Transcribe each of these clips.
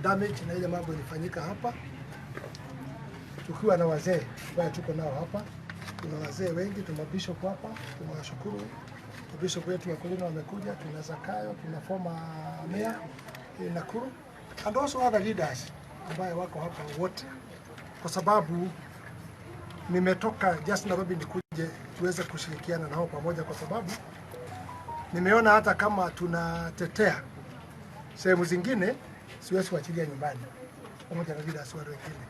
Damage na ile mambo ilifanyika hapa, tukiwa na wazee ambayo tuko nao hapa. Tuna wazee wengi, tuna bishop hapa, tunawashukuru bishop wetu wa Kulina wamekuja, tuna Zakayo, tuna former mayor in Nakuru and also other leaders ambayo wako hapa wote, kwa sababu nimetoka just Nairobi nikuje tuweze kushirikiana nao pamoja, kwa sababu nimeona hata kama tunatetea sehemu zingine, siwezi kuachilia nyumbani pamoja na leaders wale wengine,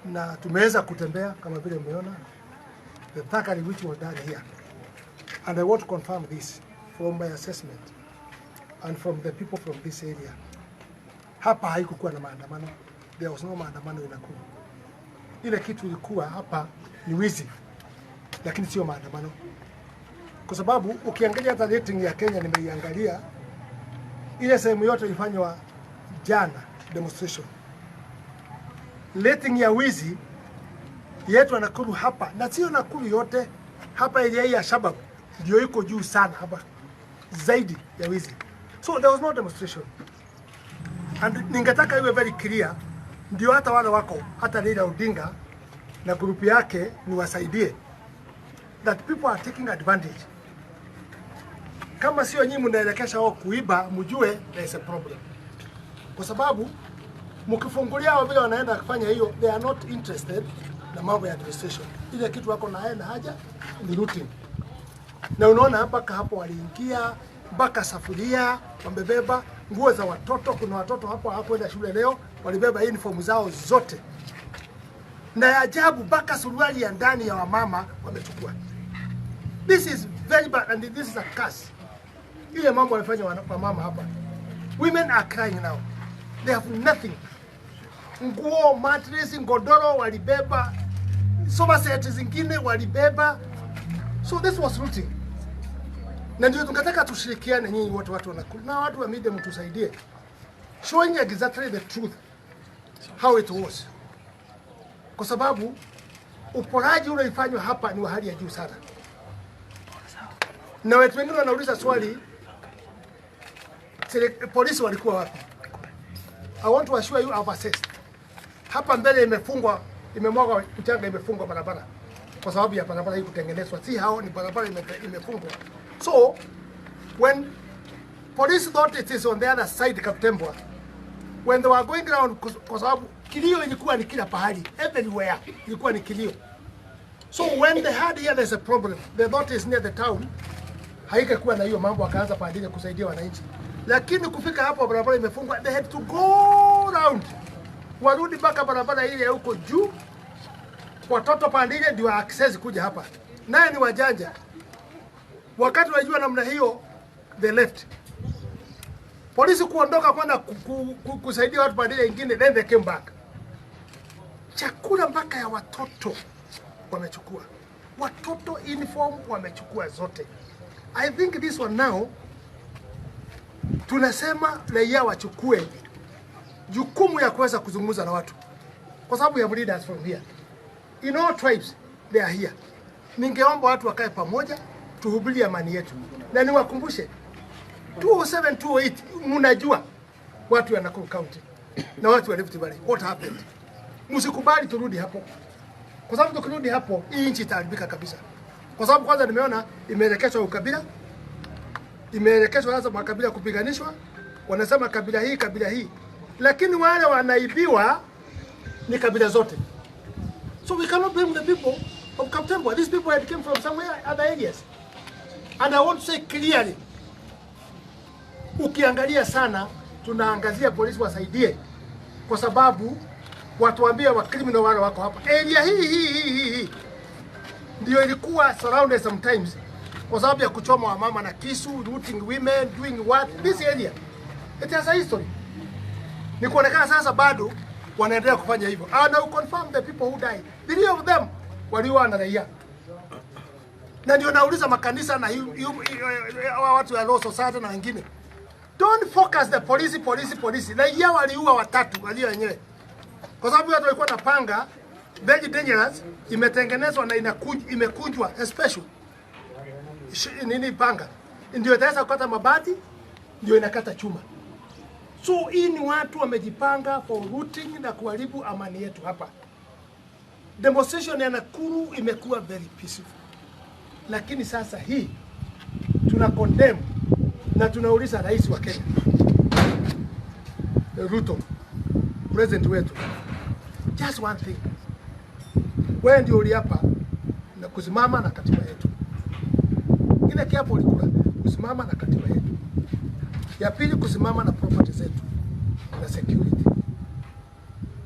na tumeweza kutembea kama vile umeona the thuggery which was done here, and I want to confirm this from my assessment and from the people from this area. Hapa haikukuwa na maandamano, there was no maandamano in Nakuru. Ile kitu ilikuwa hapa ni wizi, lakini sio maandamano, kwa sababu ukiangalia hata rating ya Kenya nimeiangalia, ile sehemu yote ilifanywa jana demonstration. Rating ya wizi yetu ya Nakuru hapa, na sio Nakuru yote, hapa area hii ya Shabab ndio iko juu sana hapa zaidi ya wizi, so there was no demonstration and ningetaka iwe very clear, ndio hata wale wako hata Raila Odinga na group yake niwasaidie that people are taking advantage. Kama sio nyinyi mnaelekesha wao kuiba, mjue there is a problem, kwa sababu mkifungulia hao vile wanaenda kufanya hiyo, they are not interested na mambo ya administration. Ile kitu wako na na haja ni looting, na unaona mpaka hapo waliingia mpaka safuria wamebeba, nguo za watoto. Kuna watoto hapo hawakwenda shule leo, walibeba uniform zao zote, na ya ajabu mpaka suruali ya ndani ya wamama wamechukua. This is very bad and this is a curse. Ile mambo wamefanya wamama hapa, women are crying now, they have nothing. Nguo, mattress, godoro walibeba, sofa set zingine walibeba. So this was looting, na ndio tunataka tushirikiane nyinyi wote watu wa Nakuru na watu wa media, mtusaidie showing exactly the truth how it was, kwa sababu uporaji ule ulifanywa hapa ni wa hali ya juu sana, na watu wengine wanauliza swali, polisi walikuwa wapi? I want to assure you I've assessed. Hapa mbele imefungwa, imemwaga mchanga, imefungwa barabara kwa sababu ya barabara hii kutengenezwa, si hao, ni barabara imefungwa. So when police thought it is on the other side Kaptembwa, when they were going round, kwa sababu kilio ilikuwa ni kila pahali, everywhere ilikuwa ni kilio. So when they heard here there's a problem, they thought it's near the town, haikakuwa na hiyo mambo, akaanza pande kusaidia wananchi, lakini kufika hapo barabara imefungwa, they had to go round, warudi mpaka barabara ile ya huko juu, watoto pande ile ndio access kuja hapa. Naye ni wajanja, wakati walijua namna hiyo, they left. Polisi kuondoka kwenda kusaidia watu pande ile ingine, then they came back. Chakula mpaka ya watoto wamechukua, watoto uniform wamechukua zote. I think this one now tunasema raia wachukue jukumu ya kuweza kuzungumza na watu, kwa sababu ya leaders from here in all tribes they are here. Ningeomba watu wakae pamoja, tuhubiri amani yetu, na niwakumbushe 2007 2008, mnajua watu wa Nakuru County na watu wa Rift Valley what happened. Msikubali turudi hapo, kwa sababu tukirudi hapo hii nchi itaharibika kabisa, kwa sababu kwanza nimeona imeelekezwa ukabila, imeelekezwa sasa makabila kupiganishwa, wanasema kabila hii kabila hii, lakini wale wanaibiwa ni kabila zote. So we cannot blame the people of Kaptembwa. These people had came from somewhere other areas. And I want to say clearly, ukiangalia sana tunaangazia polisi wasaidie, kwa sababu watuambie wa criminal wale wako hapa area hii hii hii hii hii ndio ilikuwa surrounded sometimes kwa sababu ya kuchoma wamama na kisu, looting women, doing what this area it has a history. Ni kuonekana sasa bado wanaendelea kufanya hivyo. And I will confirm the people who died, three of them waliuawa na raia, na ndio nauliza makanisa na hawa watu ya Law Society na wengine, don't focus the police police police. Raia waliua watatu walio wenyewe, kwa sababu watu walikuwa na panga very dangerous, imetengenezwa na imekunjwa especially nini panga ndio itaweza kukata mabati, ndio inakata chuma. So hii ni watu wamejipanga for looting na kuharibu amani yetu hapa. Demonstration ya Nakuru imekuwa very peaceful, lakini sasa hii tuna condemn na tunauliza rais wa Kenya Ruto, president wetu, just one thing, wewe ndio uliapa na kusimama na katiba yetu. Ile kiapo ulikula kusimama na katiba yetu. Ya pili, kusimama na property zetu na security.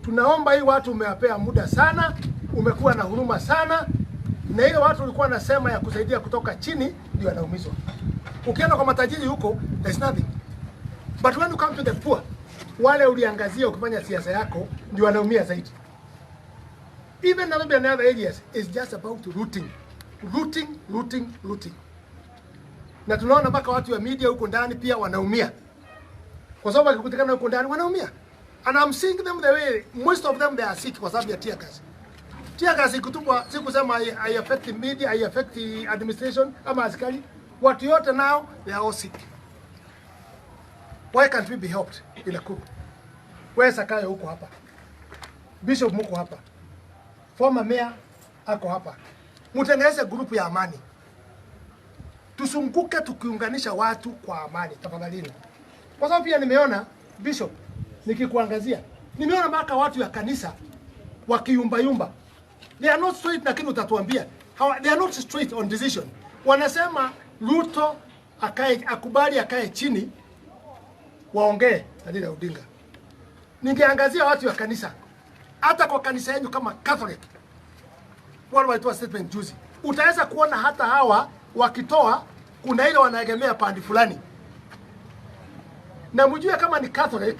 Tunaomba hii watu umewapea muda sana, umekuwa na huruma sana, na ile watu ulikuwa nasema ya kusaidia kutoka chini ndio wanaumizwa. Ukienda kwa matajiri huko there's nothing. But when you come to the poor, wale uliangazia ukifanya siasa yako ndio wanaumia zaidi. Even Nairobi and other areas is just about looting. Looting, looting, looting. Na tunaona mpaka watu wa media huko ndani pia wanaumia. Kwa sababu wakikutikana huko ndani wanaumia. And I'm seeing them the way most of them they are sick kwa sababu ya tear gas. Tear gas ikutupwa, si kusema hai affect media, hai affect administration ama askari. Watu yote now they are all sick. Why can't we be helped in Nakuru? Wewe Sakayo huko hapa. Bishop muko hapa. Former mayor ako hapa. Mtengeneze group ya amani. Tusunguke tukiunganisha watu kwa amani tafadhalini. Kwa sababu pia nimeona Bishop, nikikuangazia, nimeona mpaka watu ya kanisa wakiyumba yumba. They are not straight, lakini utatuambia. They are not straight on decision. Wanasema Ruto akae, akubali akae chini waongee na Raila Odinga. Ningeangazia watu ya kanisa, hata kwa kanisa yenu kama Catholic, wale walitoa statement juzi, utaweza kuona hata hawa wakitoa, kuna ile wanaegemea pande fulani, na mjue kama ni Catholic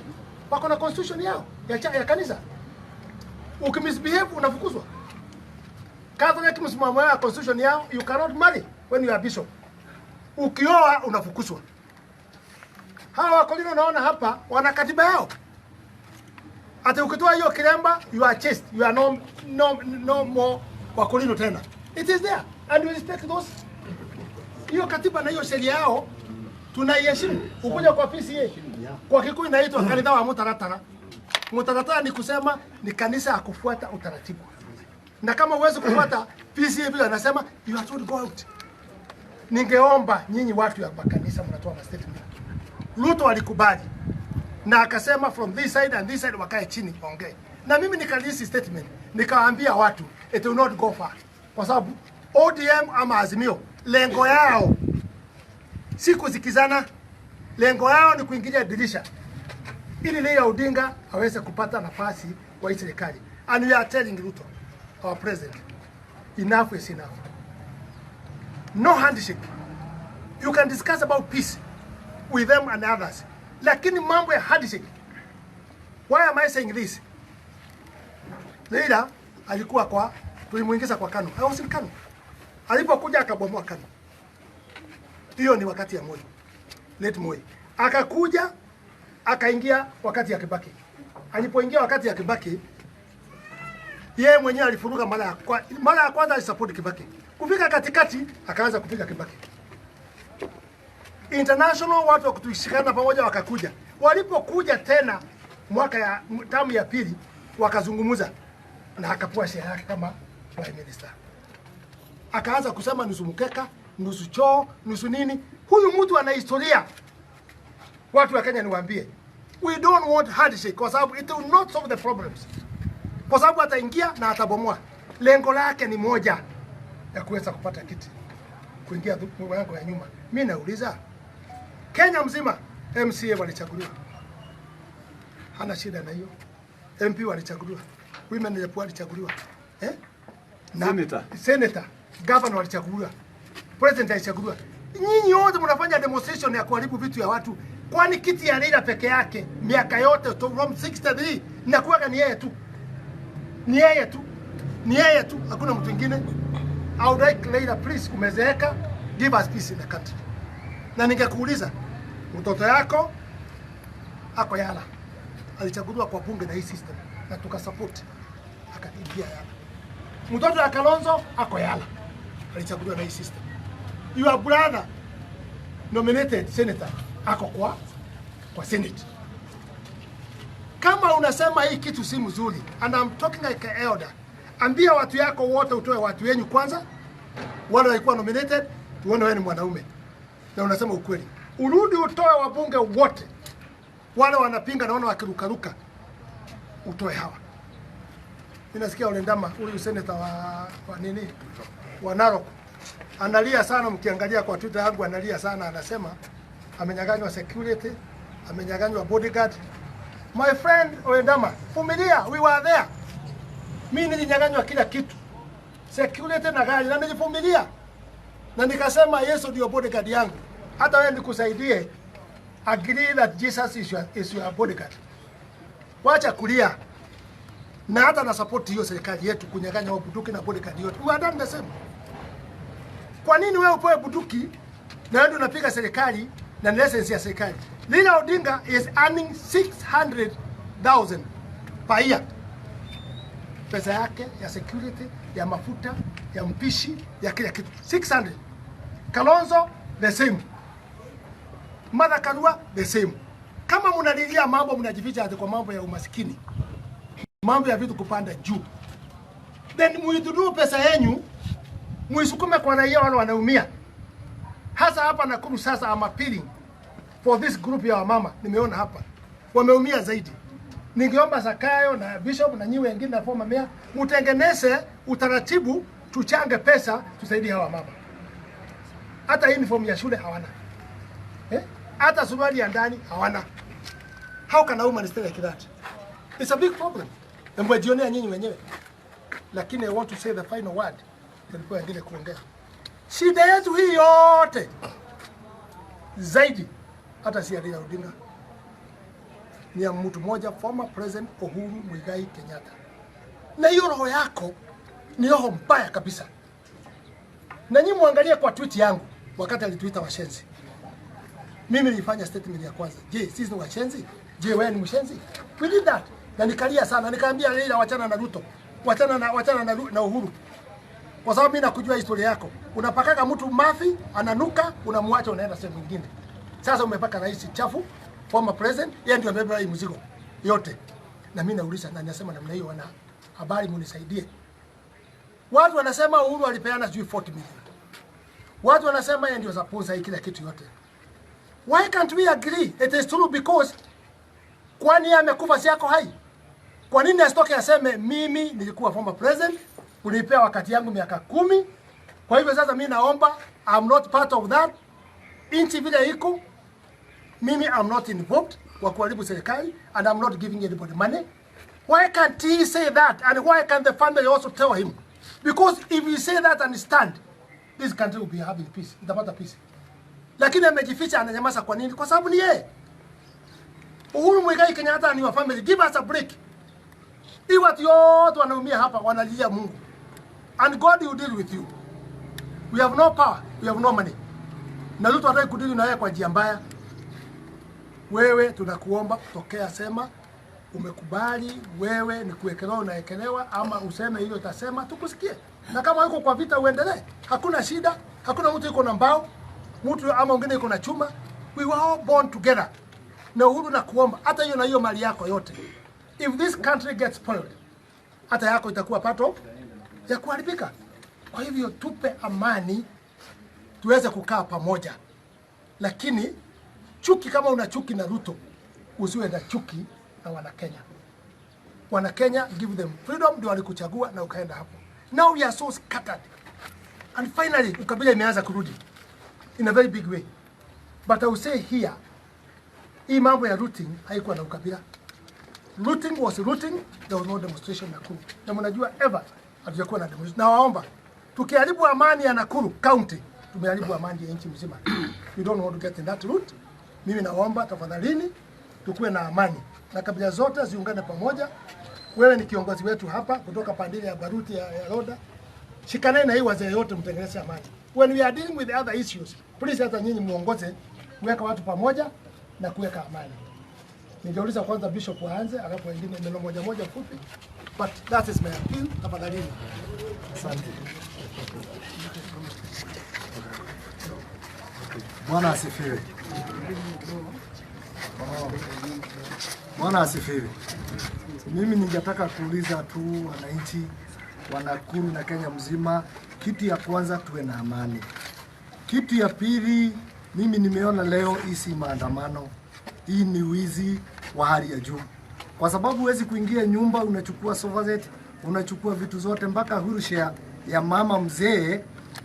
wako na constitution yao ya kanisa. Ukimisbehave unafukuzwa. Catholic msimamo yao ya constitution yao, you cannot marry when you are bishop. Ukioa unafukuzwa. Hawa Wakorino unaona hapa wana katiba yao. Ati ukitoa hiyo kilemba you are chased. You are no more Wakorino tena. It is there and we respect those. Hiyo katiba na hiyo sheria yao tunaiheshimu. Ukuja kwa PCA, kwa Kikuyu inaitwa kanitha wa mutaratara. Mutaratara ni kusema ni kanisa ya kufuata utaratibu. Na kama huwezi kufuata PCA vile anasema you are told go out. Ningeomba nyinyi watu ya makanisa mnatoa ma statement. Ruto alikubali na akasema from this side and this side wakae chini waongee. Na mimi nikalisi statement nikawaambia watu it will not go far, kwa sababu ODM ama Azimio lengo yao si kusikizana, lengo yao ni kuingilia dirisha ili Raila Odinga aweze kupata nafasi kwa hii serikali. And we are telling Ruto, our president, enough is enough. No handshake. You can discuss about peace with them and others, lakini mambo ya handshake. Why am I saying this? Raila alikuwa kwa, tulimuingiza kwa KANU. I was in KANU. Alipokuja akabomoa KANU. Hiyo ni wakati ya Moi. Late Moi. Akakuja akaingia wakati ya Kibaki. Alipoingia wakati ya Kibaki, yeye mwenyewe alifuruka mara ya kwanza alisupport Kibaki. Kufika katikati akaanza kupiga Kibaki. International watu wa kutushikana pamoja wakakuja. Walipokuja tena mwaka ya tamu ya pili wakazungumza na akapewa share yake kama prime minister. Akaanza kusema nusu mkeka, nusu choo, nusu nini. Huyu mtu ana historia. Watu wa Kenya niwaambie, we don't want handshake kwa sababu it will not solve the problems. Kwa sababu ataingia na atabomoa. Lengo lake ni moja, ya kuweza kupata kiti, kuingia mlango ya nyuma. Mimi nauliza, Kenya mzima MCA walichaguliwa, hana shida na hiyo. MP walichaguliwa, women rep walichaguliwa, Na Senator. Senator, governor walichaguliwa, president alichaguliwa. Nyinyi wote mnafanya demonstration ya kuharibu vitu ya watu. Kwani kiti ya Raila peke yake miaka yote from 63 inakuwa ni yeye tu, ni yeye tu, ni yeye tu, hakuna mtu mwingine. I would like Raila, please, umezeeka, give us peace in the country. Na ningekuuliza, mtoto yako ako Yala, alichaguliwa kwa bunge na hii system na tukasupport, akaingia Yala. Mtoto ya Kalonzo ako Yala, alichaguliwa na hii system. Your brother nominated senator ako kwa Senate. Kama unasema hii kitu si mzuri, and I'm talking like an elder, ambia watu yako wote, utoe watu wenyu kwanza, wale walikuwa nominated, tuone wewe ni mwanaume na unasema ukweli. Urudi utoe wabunge wote wale wanapinga, naona wakirukaruka, utoe hawa. Ninasikia Ole Ndama, huyu senator wa nini wa Narok, analia sana. Mkiangalia kwa Twitter yangu analia sana, anasema amenyang'anywa security, amenyang'anywa bodyguard. My friend Ole Ndama, vumilia, we were there. Mimi nilinyang'anywa kila kitu, security na gari, na nilivumilia na nikasema Yesu ndio bodyguard yangu. Hata wewe nikusaidie, agree that Jesus is your bodyguard. Wacha kulia na hata na support hiyo serikali yetu kunyang'anya wao bunduki na bodyguard yote. We are done the same. Kwa nini wewe upewe bunduki na wewe ndio unapiga serikali na ni license ya serikali? Raila Odinga is earning 600,000 per year. Pesa yake ya security, ya mafuta, ya mpishi, ya kila kitu. 600. Kalonzo the same. Martha Karua the same. Kama mnalilia mambo, mnajificha ati kwa mambo ya umaskini, mambo ya vitu kupanda juu, then muidhuru pesa yenyu muisukume kwa raia wale wanaumia, hasa hapa Nakuru. Sasa I'm appealing for this group ya wamama, nimeona hapa wameumia zaidi. Ningeomba Zakayo na Bishop na nyinyi wengine na former mayor mtengeneze utaratibu, tuchange pesa tusaidie hawa mama. Hata uniform ya shule hawana, eh? Hata suruali ya ndani hawana. How can a woman stay like that? It's a big problem. Na mmejionea nyinyi wenyewe. Lakini I want to say the final word. Nilikuwa wengine kuongea. Shida yetu hii yote zaidi hata si ya Raila Odinga, ni ya mtu mmoja, former President Uhuru Muigai Kenyatta. Na hiyo roho yako ni roho mbaya kabisa. Na nyinyi muangalie kwa tweet yangu wakati alituita washenzi. Mimi nilifanya statement ya kwanza. Je, sisi ni washenzi? Je, wewe ni mshenzi? We did that. Na nikalia sana, nikaambia Raila, wachana na Ruto. Wachana na Uhuru. Kwa sababu mimi nakujua historia yako. Unapakaka mtu mafi, ananuka, unamwacha, unaenda sehemu nyingine. Sasa umepaka rais chafu, former president, yeye ndio amebeba hii mzigo yote. Na mimi nauliza na nasema namna hiyo, wana habari munisaidie. Watu wanasema Uhuru alipeana sijui 40 million. Watu wanasema yeye ndio sponsor hii kila kitu yote. Why can't we agree? It is true because kwani yeye amekufa, si yako hai? Kwa nini asitoke aseme mimi nilikuwa former president, ulipea wakati yangu miaka 10, kwa hivyo sasa mimi naomba, I'm not part of that. Nchi vile iko, mimi I'm not involved kwa kuharibu serikali and I'm not giving anybody money. Why can't he say that? And why can't the family also tell him? Because if he say that and stand, this country will be having peace. Itapata peace. Lakini amejificha, ananyamaza kwa nini? Kwa sababu ni yeye. Uhuru Muigai Kenyatta and your family, give us a break. Hii watu yote wanaumia hapa wanalilia Mungu. And God will deal with you. We have no power, we have no money. Na Ruto hataki kudeal na wewe kwa njia mbaya. Wewe tunakuomba tokea, sema umekubali wewe ni kuwekelewa unaekelewa, ama useme hilo utasema tukusikie. Na kama uko kwa vita uendelee, hakuna shida, hakuna mtu yuko na mbao, mtu ama mwingine yuko na chuma. We were all born together. Na Uhuru nakuomba hata hiyo na hiyo mali yako yote, if this country gets spoiled, hata yako itakuwa part of ya kuharibika. Kwa hivyo tupe amani tuweze kukaa pamoja, lakini chuki, kama una chuki na Ruto, usiwe na chuki na Wanakenya. Wanakenya, give them freedom, ndio walikuchagua na ukaenda hapo. Now we are so scattered. And finally ukabila imeanza kurudi in a very big way. But I will say here, hii mambo ya looting haikuwa na ukabila. Looting was looting, there was no demonstration Nakuru. Na mnajua ever hatujakuwa na demonstration. Na waomba, tukiharibu amani ya Nakuru County, tumeharibu amani ya nchi mzima. We don't want to get in that route. Mimi naomba tafadhalini, tukuwe na amani na kabila zote ziungane pamoja. Wewe ni kiongozi wetu hapa kutoka pande ile ya Baruti ya Roda. Shikaneni na hii wazee yote mtengeneze amani. When we are dealing with other issues, please hata nyinyi muongoze kuweka watu pamoja na kuweka amani. Ningeuliza kwanza Bishop waanze, alafu wengine neno moja moja fupi. But that is my appeal, tafadhalini. Asante. Bwana asifiwe. Bwana asifiwe. Mimi ningetaka kuuliza tu wananchi wa Nakuru na Kenya mzima, kitu ya kwanza tuwe na amani. Kitu ya pili, mimi nimeona leo hii si maandamano, hii ni wizi wa hali ya juu, kwa sababu huwezi kuingia nyumba unachukua sofa set, unachukua vitu zote mpaka wheelchair ya mama mzee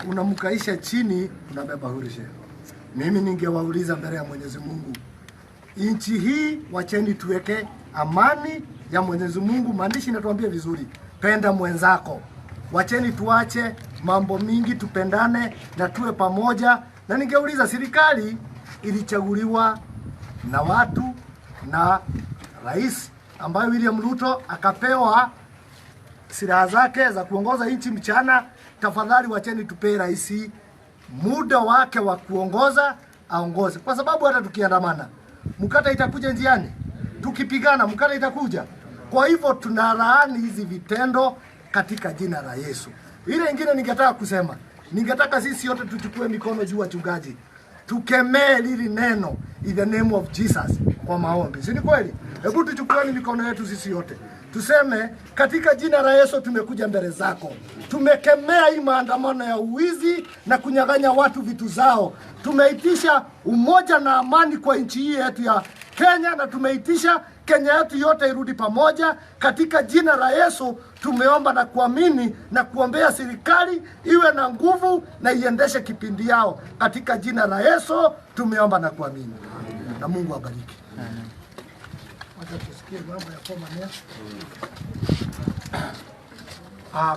unamkaisha chini, unabeba wheelchair. Mimi ningewauliza mbele ya Mwenyezi Mungu, nchi hii wacheni tuweke amani ya Mwenyezi Mungu. Maandishi inatuambia vizuri, penda mwenzako. Wacheni tuache mambo mingi, tupendane na tuwe pamoja. Na ningeuliza, serikali ilichaguliwa na watu na rais ambaye William Ruto akapewa silaha zake za kuongoza nchi mchana. Tafadhali wacheni tupee rais muda wake wa kuongoza, aongoze, kwa sababu hata tukiandamana mkate itakuja njiani, tukipigana mkate itakuja. Kwa hivyo tunalaani hizi vitendo katika jina la Yesu. Ile ingine ningetaka kusema, ningetaka sisi yote tuchukue mikono juu, wachungaji, tukemee lili neno in the name of Jesus kwa maombi, si ni kweli? Hebu tuchukueni mikono yetu sisi yote tuseme, katika jina la Yesu tumekuja mbele zako, tumekemea hii maandamano ya uwizi na kunyang'anya watu vitu zao. Tumeitisha umoja na amani kwa nchi hii yetu ya Kenya, na tumeitisha Kenya yetu yote irudi pamoja. Katika jina la Yesu tumeomba na kuamini na kuombea serikali iwe na nguvu na iendeshe kipindi yao. Katika jina la Yesu tumeomba na kuamini, na Mungu abariki. Wacha tusikie mambo ya former mayor.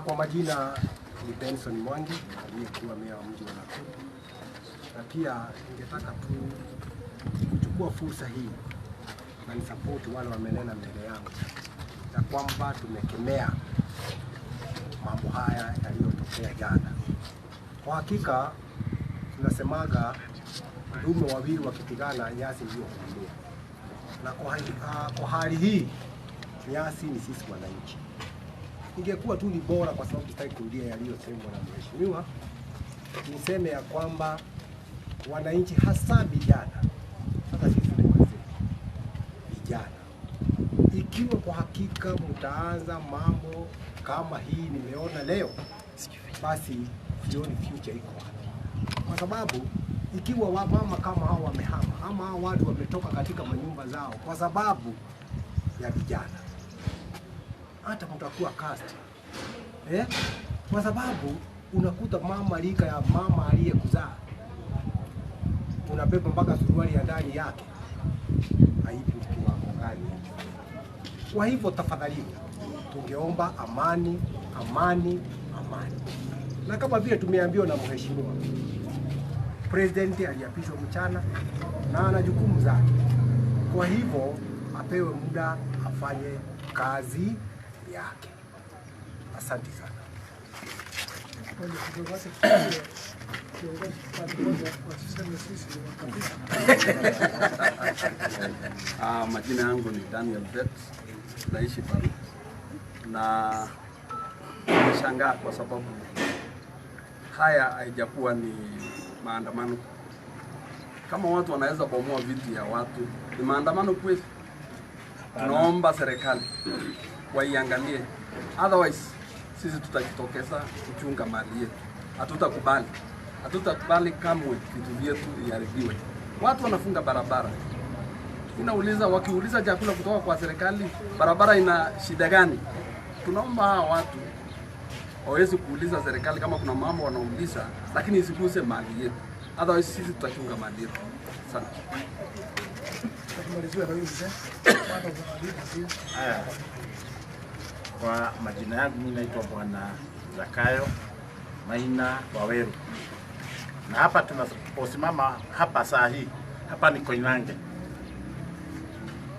Kwa majina ni Benson Mwangi aliyekuwa meya wa mji wa Nakuru, na pia ningetaka tu kuchukua fursa hii na nisapoti wale wamenena mbele yangu ya kwamba tumekemea mambo haya yaliyotokea jana. Kwa hakika tunasemaga ndume wawili wakipigana nyasi ndio huumia, na kwa hali hii nyasi ni sisi wananchi. Ingekuwa tu ni bora, kwa sababu sitaki kurudia yaliyosemwa na mheshimiwa, niseme ya kwamba wananchi hasa vijana, hata sisi ni wazee, vijana, ikiwa kwa hakika mtaanza mambo kama hii nimeona leo, basi sioni future iko wapi, kwa sababu ikiwa wamama kama hao wamehama ama hao watu wametoka katika manyumba zao kwa sababu ya vijana, hata mtakuwa cast kwa sababu unakuta mama rika ya mama aliyekuzaa unabeba mpaka suruali ya ndani yake, aibu kiwango gani hicho? Kwa hivyo tafadhali, tungeomba amani, amani, amani. Na kama vile tumeambiwa na mheshimiwa president, aliapishwa mchana na ana jukumu zake, kwa hivyo apewe muda afanye kazi yake. Asante sana. Ngoja kidogo, wacha tusikie kiongozi pande moja wasiseme sisi ni wakabila. Majina yangu ni Daniel Bet, naishi Paris, na nimeshangaa kwa sababu haya haijakuwa ni maandamano. Kama watu wanaweza bomoa vitu ya watu, ni maandamano kweli? Tunaomba serikali waiangalie, otherwise sisi tutajitokeza kuchunga mali yetu. Hatutakubali, hatutakubali kamwe vitu vyetu iharibiwe. Watu wanafunga barabara, inauliza, wakiuliza chakula kutoka kwa serikali, barabara ina shida gani? Tunaomba hawa watu waweze kuuliza serikali kama kuna mambo wanauliza, lakini isiguse mali yetu, otherwise sisi tutachunga mali yetu. Asante. Tumaliziwe na huyu mzee. Bado kuna Haya, kwa majina yangu mimi naitwa Bwana Zakayo Maina Waweru, na hapa tunaposimama hapa saa hii, hapa ni Koinange,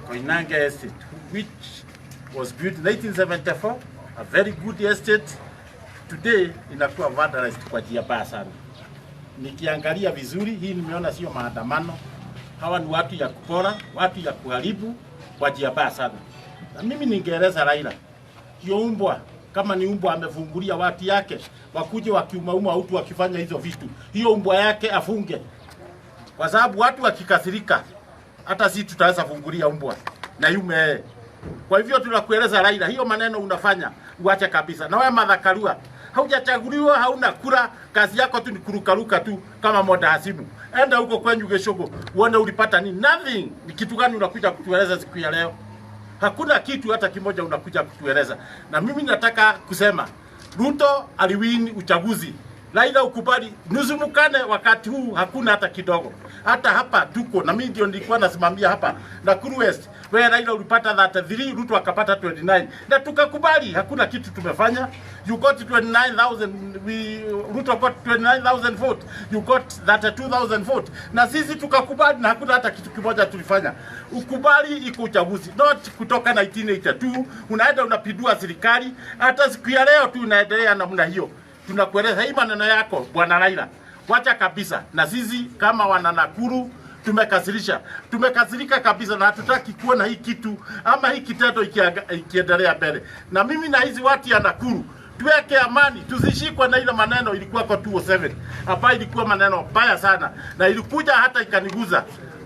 Koinange Estate which was built in 1974, a very good estate. Today inakuwa vandalized kwa njia mbaya sana. Nikiangalia vizuri hii, nimeona sio maandamano, hawa ni watu ya kupora, watu ya kuharibu kwa njia mbaya sana. Na mimi ningeeleza Raila, hiyo umbwa kama ni umbwa amefungulia watu yake wakuje wakiumauma watu wakifanya hizo vitu, hiyo umbwa yake afunge, kwa sababu watu wakikasirika Hata si tutaweza fungulia umbwa na yume. Kwa hivyo tunakueleza Raila, hiyo maneno unafanya uache kabisa. Na wewe Martha Karua, haujachaguliwa, hauna kura, kazi yako tu ni kurukaruka tu kama moda hasimu. Enda huko kwenyu Gĩchũgũ uone ulipata nini. Nothing. Ni kitu gani unakuja kutueleza siku ya leo? Hakuna kitu hata kimoja unakuja kutueleza. Na mimi nataka kusema Ruto aliwin uchaguzi. Raila ukubali nusu mkane, wakati huu hakuna hata kidogo. Hata hapa tuko na mimi ndio nilikuwa nasimamia hapa Nakuru West. Wewe Raila ulipata 33, Ruto akapata 29. Na tukakubali, hakuna kitu tumefanya. You got 29,000, Ruto got 29,000 vote. You got 32,000 vote. Na sisi tukakubali na hakuna hata kitu kimoja tulifanya. Ukubali iko uchaguzi. Not kutoka 1982 unaenda unapindua serikali. Hata siku ya leo tu unaendelea namna hiyo. Tunakueleza hii maneno yako bwana Raila, wacha kabisa. Na sisi kama wana Nakuru tumekasirisha, tumekasirika kabisa, na hatutaki kuona hii kitu ama hii kitendo ikiendelea mbele. Na mimi na hizi watu ya Nakuru tuweke amani, tusishikwe na ile maneno ilikuwa kwa 207 hapa, ilikuwa maneno baya sana, na ilikuja hata ikaniguza.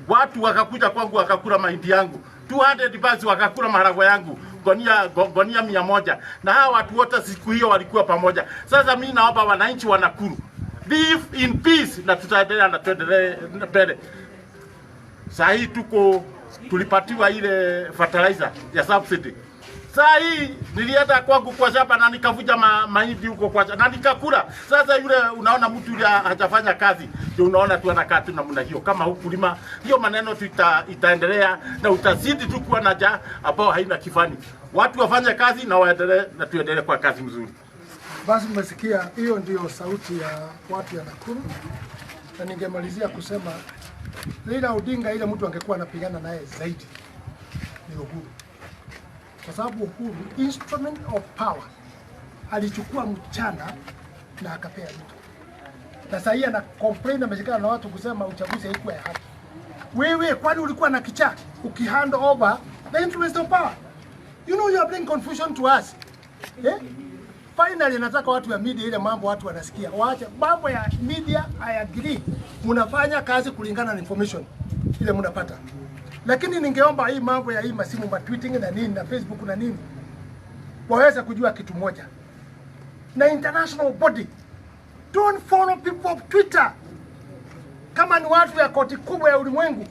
Watu wakakuja kwangu wakakula mahindi yangu 200 bags, wakakula maharagwe yangu gonia 100, na hawa watu wote siku hiyo walikuwa pamoja. Sasa mimi naomba wananchi wa Nakuru live in peace, na tutaendelea na tuendelee mbele. Saa hii tuko tulipatiwa ile fertilizer ya subsidy. Saa hii nilienda kwangu kwa shamba na nikavuja mahindi huko kwa shamba na nikakula. Sasa yule unaona mtu yule hajafanya kazi, ndio unaona tu anakaa tu namna hiyo. Kama hukulima, hiyo maneno tu itaendelea na utazidi tu kuwa na njaa ambao haina kifani. Watu wafanye kazi na waendelee na tuendelee kwa kazi mzuri. Basi mmesikia, hiyo ndio sauti ya watu ya Nakuru. Na ningemalizia kusema Raila Odinga, ile mtu angekuwa anapigana naye zaidi ni Uhuru. Kwa sababu Uhuru, instrument of power, alichukua mchana na akapea mtu. Na sasa ana complain, ameshikana na watu kusema uchaguzi haikuwa ya haki. Wewe kwani ulikuwa na kichaa ukihand over the instrument of power? You know you are bringing confusion to us. Eh? Finally nataka watu ya media, ile mambo watu wanasikia. Waache mambo ya media, I agree. Mnafanya kazi kulingana na information ile mnapata. Lakini ningeomba hii mambo ya hii masimu ma tweeting na nini na Facebook na nini, waweze kujua kitu moja. Na international body, don't follow people of Twitter. Kama ni watu ya koti kubwa ya ulimwengu,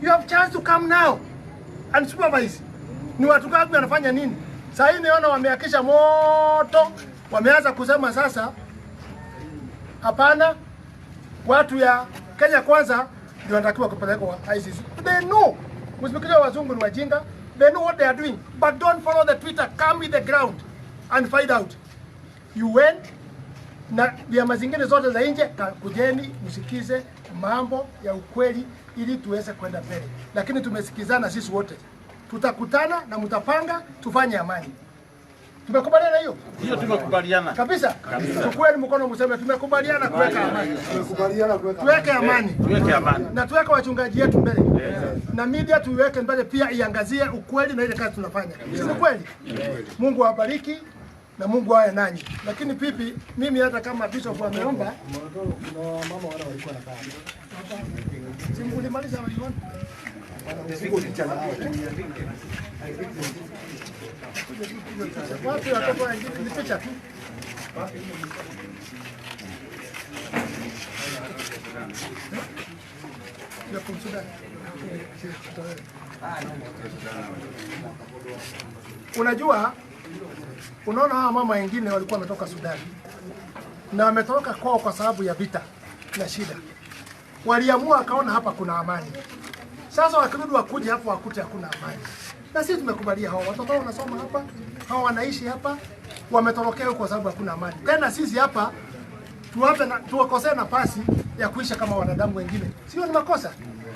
you have chance to come now and supervise. Ni watu ngapi wanafanya nini? Sasa hii niona wameakisha moto, wameanza kusema sasa hapana, watu ya Kenya Kwanza ndio wanatakiwa kupelekwa ICC. They know. Msifikirie wazungu ni wajinga. They know what they are doing. But don't follow the Twitter. Come with the ground and find out. You went na vyama zingine zote za nje, kujeni msikize mambo ya ukweli ili tuweze kwenda mbele. Lakini tumesikizana sisi wote. Tutakutana na mtapanga tufanye amani. Tumekubaliana hiyo? Hiyo tumekubaliana. Kabisa? Kabisa. Tukueni mkono mseme tumekubaliana kuweka amani. Tumekubaliana kuweka. Tuweke amani. Tuweke amani. Na tuweke wachungaji wetu mbele. Na media tuiweke mbele pia, iangazie ukweli na ile kazi tunafanya. Si kweli? Mungu awabariki na Mungu awe nanyi. Lakini pipi mimi hata kama bishop ameomba, kuna mama wale walikuwa na kazi. Si mlimaliza waliona? Watu watoto wengine ni picha tu. Ya kumsuda. Unajua, unaona hawa mama wengine walikuwa wametoka Sudan na wametoka kwao kwa sababu ya vita na shida. Waliamua akaona hapa kuna amani. Sasa wakirudi wakuje hapo wakute hakuna amani. Na sisi tumekubalia hao watoto wanasoma hapa, hao wanaishi hapa, wametorokea huko kwa sababu hakuna amani. Tena sisi hapa tuwape na tuwakosee nafasi ya kuisha kama wanadamu wengine. Sio ni makosa.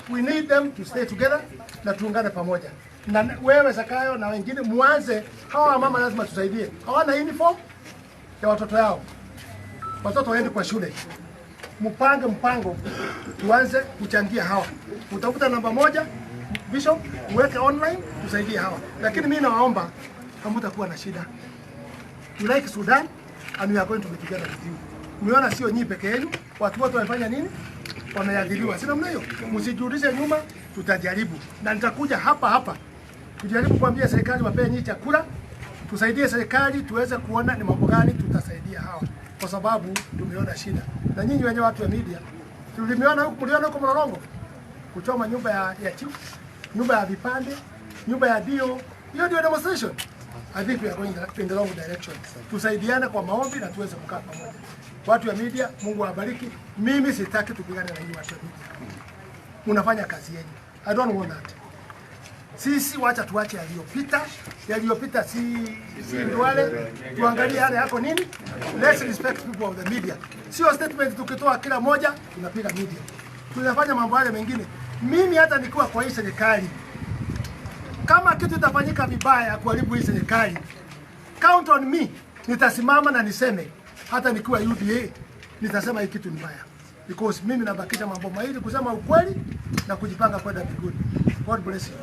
We need them to stay together na tuungane pamoja. Na wewe Zakayo na wengine muanze, hawa mama lazima tusaidie. Hawana uniform ya watoto yao. Watoto waende kwa shule. Mpange mpango tuanze kuchangia hawa. Utakuta namba 1 Bishop, uweke online tusaidie hawa. Lakini mimi nawaomba hamtakuwa na shida. We like Sudan and we are going to be together with you. Umeona sio nyinyi peke yenu, watu wote wamefanya nini? Wameadhiriwa, si namna hiyo? Msijirudishe nyuma, tutajaribu na nitakuja hapa hapa tujaribu kuambia serikali wapee nyinyi chakula, tusaidie serikali tuweze kuona ni mambo gani tutasaidia hawa, kwa sababu tumeona shida. Na nyinyi wenyewe watu wa media, tulimeona huku, mliona huko Mlolongo kuchoma nyumba ya chief, nyumba ya vipande, nyumba ya dio. Hiyo ndio demonstration. I think we are going in the wrong direction. Tusaidiane kwa maombi na tuweze kukaa pamoja. Watu wa media, Mungu awabariki. Mimi sitaki tupigane na nyinyi watu wa media. Mnafanya kazi yenu. I don't want that. Sisi wacha tuache yaliyopita, yaliyopita si wale, tuangalie yale yako nini. Let's respect people of the media. Sio statement tukitoa kila moja tunapiga media, tunafanya mambo yale mengine. Mimi hata nikiwa kwa hii serikali, kama kitu itafanyika vibaya kuharibu hii serikali, count on me, nitasimama na niseme, hata nikiwa UDA nitasema hii kitu ni mbaya, because mimi nabakisha mambo mawili, kusema ukweli na kujipanga kwenda mbinguni. God bless you.